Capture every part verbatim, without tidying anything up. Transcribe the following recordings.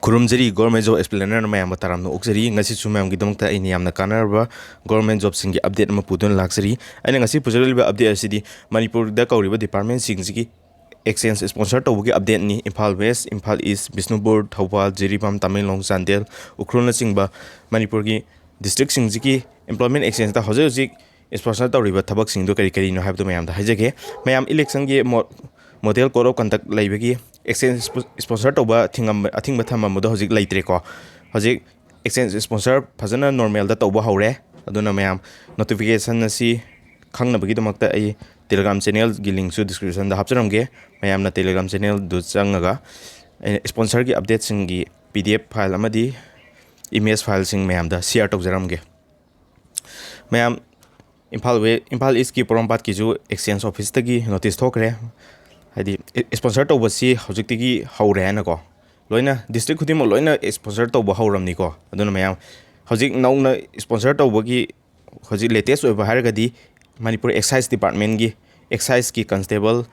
ꯈꯨꯔꯨꯝꯖꯔꯤ, Government Job Explainer ꯃꯌꯥꯝꯕꯨ ꯇꯔꯥꯝꯅ ꯑꯣꯛꯆꯔꯤ꯫ ꯉꯁꯤꯁꯨ ꯃꯌꯥꯝꯒꯤꯗꯃꯛꯇ ꯑꯩꯅ ꯌꯥꯝꯅ ꯀꯥꯟꯅꯔꯕ government jobꯁꯤꯡꯒꯤ update ꯑꯃ ꯄꯨꯗꯨꯅ ꯂꯥꯛꯆꯔꯤ꯫ ꯑꯩꯅ ꯉꯁꯤ ꯄꯨꯖꯔꯛꯂꯤꯕ update ꯑꯁꯤꯗꯤ ꯃꯅꯤꯄꯨꯔꯗ ꯀꯧꯔꯤꯕ departmentꯁꯤꯡꯁꯤꯒꯤ exchange sponsor ꯇꯧꯕꯒꯤ updateꯅꯤ꯫ ꯏꯝꯐꯥꯜ West, ꯏꯝꯐꯥꯜ East, ꯕꯤꯁꯅꯨꯄꯨꯔ, ꯊꯧꯕꯥꯜ, ꯖꯤꯔꯤꯕꯥꯝ, ꯇꯃꯦꯡꯂꯣꯡ, ꯆꯥꯟꯗꯦꯜ, ꯎꯈ꯭ꯔꯨꯜꯅꯆꯤꯡꯕ ꯃꯅꯤꯄꯨꯔꯒꯤ districtꯁꯤꯡꯁꯤꯒꯤ employment exchangeꯇ ꯍꯧꯖꯤꯛ ꯍꯧꯖꯤꯛ sponsor ꯇꯧꯔꯤꯕ ꯊꯕꯛꯁꯤꯡꯗꯨ ꯀꯔꯤ ꯀꯔꯤꯅꯣ ꯍꯥꯏꯕꯗꯨ ꯃꯌꯥꯝꯗ ꯍꯥꯏꯖꯒꯦ꯫ ꯃꯌꯥꯝ, electionꯒꯤ mo-, model code of conduct ꯂꯩꯕꯒꯤ exchange sponsor ꯇꯧꯕ ꯊꯤꯡꯉꯝꯕ, ꯑꯊꯤꯡꯕ ꯊꯝꯃꯝꯕꯗꯣ ꯍꯧꯖꯤꯛ ꯂꯩꯇ꯭ꯔꯦꯀꯣ꯫ ꯍꯧꯖꯤꯛ exchange sponsor ꯐꯖꯅ normalꯗ ꯇꯧꯕ ꯍꯧꯔꯦ꯫ ꯑꯗꯨꯅ ꯃꯌꯥꯝ, notification ꯑꯁꯤ ꯈꯪꯅꯕꯒꯤꯗꯃꯛꯇ ꯑꯩ Telegram channelꯒꯤ linkꯁꯨ descriptionꯗ ꯍꯥꯞꯆꯔꯝꯒꯦ꯫ ꯃꯌꯥꯝꯅ Telegram channelꯗꯨ ꯆꯪꯉꯒ ꯑꯩꯅ sponsorꯒꯤ updateꯁꯤꯡꯒꯤ PDF file ꯑꯃꯗꯤ image fileꯁꯤꯡ ꯃꯌꯥꯝꯗ share ꯇꯧꯖꯔꯝꯒꯦ꯫ ꯃꯌꯥꯝ, ꯏꯝꯐꯥꯜ ꯋꯦ-, ꯏꯝꯐꯥꯜ Eastꯀꯤ ꯄꯣꯔꯣꯝꯄꯥꯠꯀꯤꯁꯨ exchange officeꯇꯒꯤ notice ꯊꯣꯛꯈ꯭ꯔꯦ꯫ ꯍꯥꯏꯗꯤ, ꯏ-, sponsor ꯇꯧꯕꯁꯤ ꯍꯧꯖꯤꯛꯇꯒꯤ ꯍꯧꯔꯦ ꯍꯥꯏꯅꯀꯣ꯫ ꯂꯣꯏꯅ district ꯈꯨꯗꯤꯡꯃꯛ ꯂꯣꯏꯅ sponsor ꯇꯧꯕ ꯍꯧꯔꯝꯅꯤꯀꯣ꯫ ꯑꯗꯨꯅ ꯃꯌꯥꯝ, ꯍꯧꯖꯤꯛ ꯅꯧꯅ sponsor ꯇꯧꯕꯒꯤ ꯍꯧꯖꯤꯛ latest ꯑꯣꯏꯕ ꯍꯥꯏꯔꯒꯗꯤ Manipur Excise Departmentꯀꯤ, Exciseꯀꯤ constable,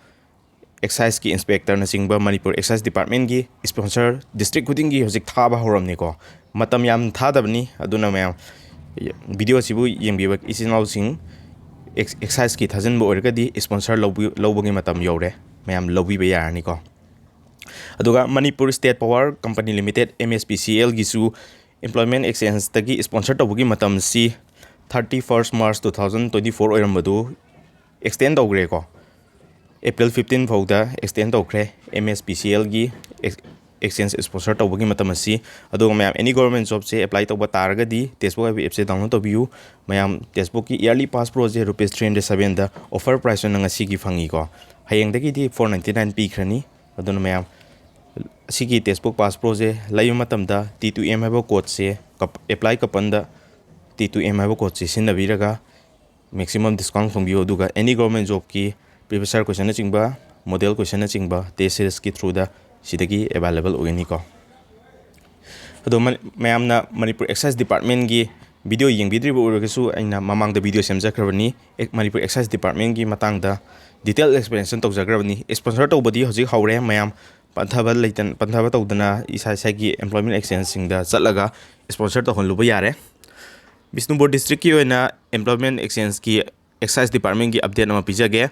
Exciseꯀꯤ inspectorꯅꯆꯤꯡꯕ Manipur Excise Departmentꯀꯤ sponsor district ꯈꯨꯗꯤꯡꯒꯤ ꯍꯧꯖꯤꯛ ꯊꯥꯕ ꯍꯧꯔꯝꯅꯤꯀꯣ꯫ ꯃꯇꯝ ꯌꯥꯝ ꯊꯥꯗꯕꯅꯤ꯫ ꯑꯗꯨꯅ ꯃꯌꯥꯝ, video ꯑꯁꯤꯕꯨ ꯌꯦꯡꯕꯤꯕ ꯏꯆꯤꯟ ꯏꯅꯥꯎꯁꯤꯡ, ex-, Exciseꯀꯤ ꯊꯥꯖꯤꯟꯕ ꯑꯣꯏꯔꯒꯗꯤ sponsor ꯂꯧꯕꯤ-, ꯂꯧꯕꯒꯤ ꯃꯇꯝ ꯌꯧꯔꯦ꯫ ꯃꯌꯥꯝ ꯂꯧꯕꯤꯕ ꯌꯥꯔꯅꯤꯀꯣ꯫ ꯑꯗꯨꯒ Manipur State Power Company Limited, MSPCLꯒꯤꯁꯨ employment exchangeꯇꯒꯤ sponsor ꯇꯧꯕꯒꯤ ꯃꯇꯝꯁꯤ thirty first March two thousand twenty four ꯑꯣꯏꯔꯝꯕꯗꯨ extend ꯇꯧꯈ꯭ꯔꯦꯀꯣ꯫ April fifteen ꯐꯥꯎꯗ extend ꯇꯧꯈ꯭ꯔꯦ MSPCLꯒꯤ ex-, exchange sponsor ꯇꯧꯕꯒꯤ ꯃꯇꯝ ꯑꯁꯤ꯫ ꯑꯗꯨꯒ ꯃꯌꯥꯝ, any government jobꯁꯦ apply ꯇꯧꯕ ꯇꯥꯔꯒꯗꯤ Textbook ꯍꯥꯏꯕ appꯁꯦ download ꯇꯧꯕꯤꯌꯨ꯫ ꯃꯌꯥꯝ, Textbookꯀꯤ yearly pass proꯁꯦ rupees three hundred sevenꯗ offer price ꯑꯣꯏꯅ ꯉꯁꯤꯒꯤ ꯐꯪꯉꯤꯀꯣ꯫ ꯍꯌꯦꯡꯗꯒꯤꯗꯤ four ninety nine ꯄꯤꯈ꯭ꯔꯅꯤ꯫ ꯑꯗꯨꯅ ꯃꯌꯥꯝ, ꯑꯁꯤꯒꯤ Textbook Pass Proꯁꯦ ꯂꯩꯕ ꯃꯇꯝꯗ T two M ꯍꯥꯏꯕ codeꯁꯦ, ꯀꯞ-, apply couponꯗ T two M ꯍꯥꯏꯕ codeꯁꯦ ꯁꯤꯖꯤꯟꯅꯕꯤꯔꯒ maximum discount ꯐꯪꯕꯤꯌꯨ꯫ ꯑꯗꯨꯒ any government jobꯀꯤ previous year questionꯅꯆꯤꯡꯕ, model questionꯅꯆꯤꯡꯕ test seriesꯀꯤ throughꯗ ꯁꯤꯗꯒꯤ available ꯑꯣꯏꯒꯅꯤꯀꯣ꯫ ꯑꯗꯣ ꯃ-, ꯃꯌꯥꯝꯅ ꯃꯅꯤꯄꯨꯔ Excise Departmentꯀꯤ video ꯌꯦꯡꯕꯤꯗ꯭ꯔꯤꯕ ꯑꯣꯏꯔꯒꯁꯨ, ꯑꯩꯅ ꯃꯃꯥꯡꯗ video ꯁꯦꯝꯖꯈ꯭ꯔꯕꯅꯤ꯫ ꯑꯦ-, ꯃꯅꯤꯄꯨꯔ Excise Departmentꯀꯤ ꯃꯇꯥꯡꯗ detail explanation ꯇꯧꯖꯈ꯭ꯔꯕꯅꯤ꯫ Sponsor ꯇꯧꯕꯗꯤ ꯍꯧꯖꯤꯛ ꯍꯧꯔꯦ ꯃꯌꯥꯝ꯫ ꯄꯟꯊꯕ ꯂꯩꯇꯅ, ꯄꯟꯊꯕ ꯇꯧꯗꯅ ꯏꯁꯥ ꯏꯁꯥꯒꯤ employment exchangeꯁꯤꯡꯗ ꯆꯠꯂꯒ sponsor ꯇꯧꯍꯜꯂꯨꯕ ꯌꯥꯔꯦ꯫ ꯕꯤꯁꯅꯨꯄꯨꯔ districtꯀꯤ ꯑꯣꯏꯅ employment exchangeꯀꯤ excise departmentꯀꯤ update ꯑꯃ ꯄꯤꯖꯒꯦ꯫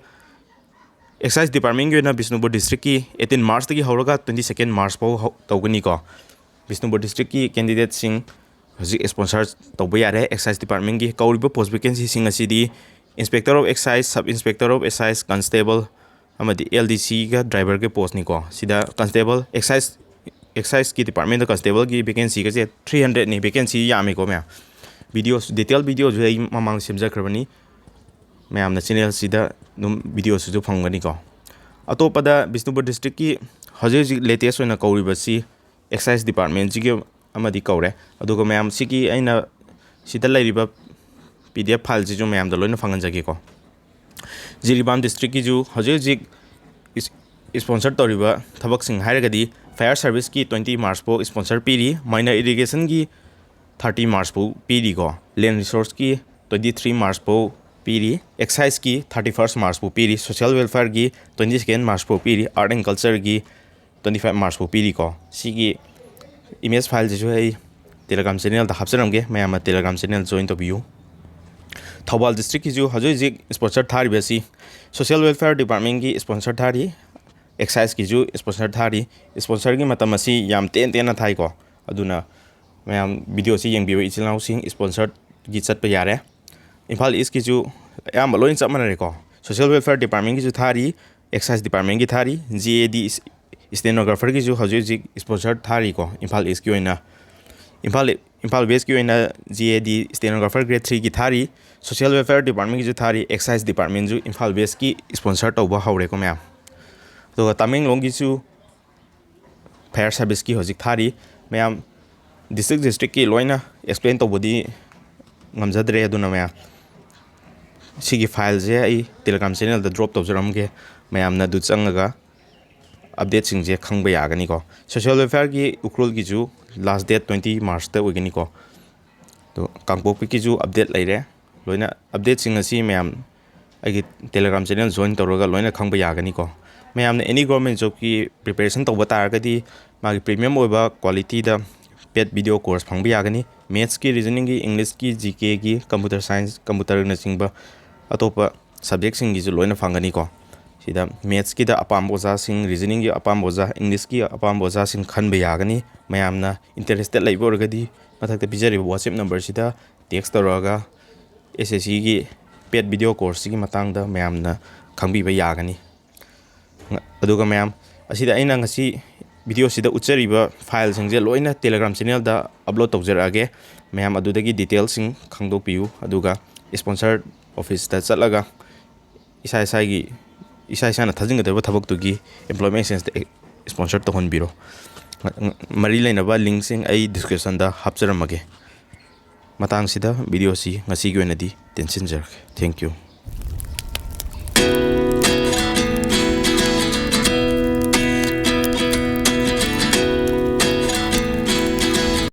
Excise departmentꯀꯤ ꯑꯣꯏꯅ ꯕꯤꯁꯅꯨꯄꯨꯔ districtꯀꯤ eighteen Marchꯇꯒꯤ ꯍꯧꯔꯒ twenty second March ꯐꯥꯎ ꯍꯧ-, ꯇꯧꯒꯅꯤꯀꯣ꯫ ꯕꯤꯁꯅꯨꯄꯨꯔ districtꯀꯤ candidateꯁꯤꯡ ꯍꯧꯖꯤꯛ sponsor ꯇꯧꯕ ꯌꯥꯔꯦ excise departmentꯀꯤ꯫ ꯀꯧꯔꯤꯕ post vacancyꯁꯤꯡ ꯑꯁꯤꯗꯤ Inspector of Excise, Sub Inspector of Excise, Constable ꯑꯃꯗꯤ LDCꯒ driverꯒꯤ postꯅꯤꯀꯣ꯫ ꯁꯤꯗ constable, excise, exciseꯀꯤ departmentꯇ constableꯒꯤ vacancyꯒꯁꯦ three hundredꯅꯤ, vacancy ꯌꯥꯝꯃꯤꯀꯣ ꯃꯌꯥꯝ꯫ Videos, detail videoꯁꯨ ꯑꯩ ꯃꯃꯥꯡ ꯁꯦꯝꯖꯈ꯭ꯔꯕꯅꯤ, ꯃꯌꯥꯝꯅ channelꯁꯤꯗ ꯑꯗꯨꯝ videoꯁꯤꯁꯨ ꯐꯪꯒꯅꯤꯀꯣ꯫ ꯑꯇꯣꯞꯄꯗ ꯕꯤꯁꯅꯨꯄꯨꯔ districtꯀꯤ ꯍꯧꯖꯤꯛ ꯍꯧꯖꯤꯛ latest ꯑꯣꯏꯅ ꯀꯧꯔꯤꯕꯁꯤ excise departmentꯁꯤꯒꯤ ꯑꯃꯗꯤ ꯀꯧꯔꯦ꯫ ꯑꯗꯨꯒ ꯃꯌꯥꯝ ꯁꯤꯒꯤ ꯑꯩꯅ ꯁꯤꯗ ꯂꯩꯔꯤꯕ PDF fileꯁꯤꯁꯨ ꯃꯌꯥꯝꯗ ꯂꯣꯏꯅ ꯐꯪꯍꯟꯖꯒꯦꯀꯣ꯫ ꯖꯤꯔꯤꯕꯥꯝ districtꯀꯤꯁꯨ ꯍꯧꯖꯤꯛ ꯍꯧꯖꯤꯛ is-, sponsor ꯇꯧꯔꯤꯕ ꯊꯕꯛꯁꯤꯡ ꯍꯥꯏꯔꯒꯗꯤ fire serviceꯀꯤ twenty March ꯐꯥꯎ sponsor ꯄꯤꯔꯤ, minor irrigationꯒꯤ thirty March ꯐꯥꯎ ꯄꯤꯔꯤꯀꯣ, land resourceꯀꯤ twenty three March ꯐꯥꯎ ꯄꯤꯔꯤ, exciseꯀꯤ thirty first March ꯐꯥꯎ ꯄꯤꯔꯤ, social welfareꯒꯤ twenty second March ꯐꯥꯎ ꯄꯤꯔꯤ, art and cultureꯒꯤ twenty five March ꯐꯥꯎ ꯄꯤꯔꯤꯀꯣ꯫ ꯁꯤꯒꯤ image fileꯁꯤꯁꯨ ꯑꯩ Telegram channelꯗ ꯍꯥꯞꯆꯔꯝꯒꯦ, ꯃꯌꯥꯝꯅ Telegram channel join ꯇꯧꯕꯤꯌꯨ꯫ ꯊꯧꯕꯥꯜ districtꯀꯤꯁꯨ ꯍꯧꯖꯤꯛ ꯍꯧꯖꯤꯛ sponsor ꯊꯥꯔꯤꯕ ꯑꯁꯤ social welfare departmentꯀꯤ sponsor ꯊꯥꯔꯤ, exciseꯀꯤꯁꯨ sponsor ꯊꯥꯔꯤ꯫ Sponsorꯒꯤ ꯃꯇꯝ ꯑꯁꯤ ꯌꯥꯝ ꯇꯦꯟ ꯇꯦꯟꯅ ꯊꯥꯏꯀꯣ, ꯑꯗꯨꯅ ꯃꯌꯥꯝ videoꯁꯤ ꯌꯦꯡꯕꯤꯕ ꯏꯆꯤꯜ ꯏꯅꯥꯎꯁꯤꯡ sponsorꯒꯤ ꯆꯠꯄ ꯌꯥꯔꯦ꯫ ꯏꯝꯐꯥꯜ Eastꯀꯤꯁꯨ ꯑꯌꯥꯝꯕ ꯂꯣꯏꯅ ꯆꯞ ꯃꯥꯟꯅꯔꯦꯀꯣ꯫ Social welfare departmentꯀꯤꯁꯨ ꯊꯥꯔꯤ, excise departmentꯀꯤ ꯊꯥꯔꯤ, GAD stenographerꯒꯤꯁꯨ ꯍꯧꯖꯤꯛ ꯍꯧꯖꯤꯛ sponsor ꯊꯥꯔꯤꯀꯣ꯫ ꯏꯝꯐꯥꯜ Eastꯀꯤ ꯑꯣꯏꯅ, ꯏꯝꯐꯥꯜ, ꯏꯝꯐꯥꯜ Westꯀꯤ ꯑꯣꯏꯅ GAD stenographer grade threeꯒꯤ ꯊꯥꯔꯤ, social welfare departmentꯀꯤꯁꯨ ꯊꯥꯔꯤ, excise departmentꯁꯨ ꯏꯝꯐꯥꯜ Westꯀꯤ sponsor ꯇꯧꯕ ꯍꯧꯔꯦꯀꯣ ꯃꯌꯥꯝ꯫ ꯑꯗꯨꯒ ꯇꯃꯦꯡꯂꯣꯡꯒꯤꯁꯨ fire serviceꯀꯤ ꯍꯧꯖꯤꯛ ꯊꯥꯔꯤ꯫ ꯃꯌꯥꯝ district districtꯀꯤ ꯂꯣꯏꯅ explain ꯇꯧꯕꯗꯤ ꯉꯝꯖꯗ꯭ꯔꯦ, ꯑꯗꯨꯅ ꯃꯌꯥꯝ ꯁꯤꯒꯤ fileꯁꯦ ꯑꯩ Telegram channelꯗ drop ꯇꯧꯖꯔꯝꯒꯦ, ꯃꯌꯥꯝꯅ ꯑꯗꯨ ꯆꯪꯉꯒ updateꯁꯤꯡꯁꯦ ꯈꯪꯕ ꯌꯥꯒꯅꯤꯀꯣ꯫ Social welfareꯒꯤ ꯎꯈ꯭ꯔꯨꯜꯒꯤꯁꯨ last date twenty Marchꯇ ꯑꯣꯏꯒꯅꯤꯀꯣ꯫ ꯑꯗꯣ ꯀꯥꯡꯄꯣꯛꯄꯤꯒꯤꯁꯨ update ꯂꯩꯔꯦ꯫ ꯂꯣꯏꯅ updateꯁꯤꯡ ꯑꯁꯤ ꯃꯌꯥꯝ ꯑꯩꯒꯤ Telegram channel join ꯇꯧꯔꯒ ꯂꯣꯏꯅ ꯈꯪꯕ ꯌꯥꯒꯅꯤꯀꯣ꯫ ꯃꯌꯥꯝꯅ ꯑꯦꯅꯤ ꯒꯣꯔꯃꯦꯟ ꯖꯣꯕꯀꯤ ꯄ꯭ꯔꯤꯄꯦꯔꯦꯁꯟ ꯇꯧꯕ ꯇꯥꯔꯒꯗꯤ ꯃꯥꯒꯤ ꯄ꯭ꯔꯤꯃꯤꯌꯝ ꯑꯣꯏꯕ ꯀ꯭ꯋꯥꯂꯤꯇꯤꯗ ꯄꯦꯠ ꯚꯤꯗꯤꯑꯣ ꯀꯣꯔꯁ ꯐꯪꯕ ꯌꯥꯒꯅꯤ꯫ ꯃꯦꯠꯁꯀꯤ, ꯔꯤꯖꯅꯤꯡꯒꯤ, ꯏꯪꯂꯤꯁꯀꯤ, ꯖꯤ ꯀꯦꯒꯤ, ꯀꯝꯄ꯭ꯌꯨꯇꯔ ꯁꯥꯏꯟꯁ, ꯀꯝꯄ꯭ꯌꯨꯇꯔꯅꯆꯤꯡꯕ ꯑꯇꯣꯞꯄ ꯁꯕꯖꯦꯛꯁꯤꯡꯒꯤꯁꯨ ꯂꯣꯏꯅ ꯐꯪꯒꯅꯤꯀꯣ꯫ ꯁꯤꯗ ꯃꯦꯠꯁꯀꯤꯗ ꯑꯄꯥꯝꯕ ꯑꯣꯖꯥꯁꯤꯡ, ꯔꯤꯖꯅꯤꯡꯒꯤ ꯑꯄꯥꯝꯕ ꯑꯣꯖꯥ, ꯏꯪꯂꯤꯁꯀꯤ ꯑꯄꯥꯝꯕ ꯑꯣꯖꯥꯁꯤꯡ ꯈꯟꯕ ꯌꯥꯒꯅꯤ꯫ ꯃꯌꯥꯝꯅ ꯏꯟꯇꯔꯦꯁꯇꯦꯠ ꯂꯩꯕ ꯑꯣꯏꯔꯒꯗꯤ ꯃꯊꯛꯇ ꯄꯤꯖꯔꯤꯕ WhatsApp ꯅꯝꯕꯔꯁꯤꯗ ꯇꯦꯛꯁ ꯇꯧꯔꯛꯑꯒ ꯑꯦꯁ ꯑꯦꯁ ꯁꯤꯒꯤ ꯄꯦꯠ ꯚꯤꯗꯤꯑꯣ ꯀꯣꯔꯁꯁꯤꯒꯤ ꯃꯇꯥꯡꯗ ꯃꯌꯥꯝꯅ ꯈꯪꯕꯤꯕ ꯌꯥꯒꯅꯤ꯫ ꯑꯗꯨꯒ ꯃꯌꯥꯝ, ꯑꯁꯤꯗ ꯑꯩꯅ ꯉꯁꯤ ꯚꯤꯗꯤꯑꯣꯁꯤꯗ ꯎꯠꯆꯔꯤꯕ ꯐꯥꯏꯜꯁꯤꯡꯁꯦ ꯂꯣꯏꯅ Telegram ꯆꯦꯅꯦꯜꯗ ꯑꯞꯂꯣꯗ ꯇꯧꯖꯔꯛꯑꯒꯦ꯫ ꯃꯌꯥꯝ ꯑꯗꯨꯗꯒꯤ ꯗꯤꯇꯦꯜꯁꯤꯡ ꯈꯪꯗꯣꯛꯄꯤꯌꯨ꯫ ꯑꯗꯨꯒ ꯏꯁꯄꯣꯟꯁꯔ ꯑꯣꯐꯤꯁꯇ ꯆꯠꯂꯒ ꯏꯁꯥ ꯏꯁꯥꯒꯤ, ꯏꯁꯥ ꯏꯁꯥꯅ ꯊꯥꯖꯤꯟꯒꯗꯧꯔꯤꯕ ꯊꯕꯛꯇꯨꯒꯤ employment exchangeꯇ ꯏꯁꯄꯣꯟꯁꯔ ꯇꯧꯍꯟꯕꯤꯔꯣ꯫ ꯃꯔꯤ ꯂꯩꯅꯕ ꯂꯤꯡꯁꯤꯡ ꯑꯩ ꯗꯤꯁꯀ꯭ꯔꯤꯞꯁꯟꯗ ꯍꯥꯞꯆꯔꯝꯃꯒꯦ꯫ ꯃꯇꯥꯡꯁꯤꯗ ꯚꯤꯗꯤꯑꯣꯁꯤ ꯉꯁꯤꯒꯤ ꯑꯣꯏꯅꯗꯤ ꯇꯦꯟꯁꯤꯟꯖꯔꯒꯦ꯫ Thank you꯫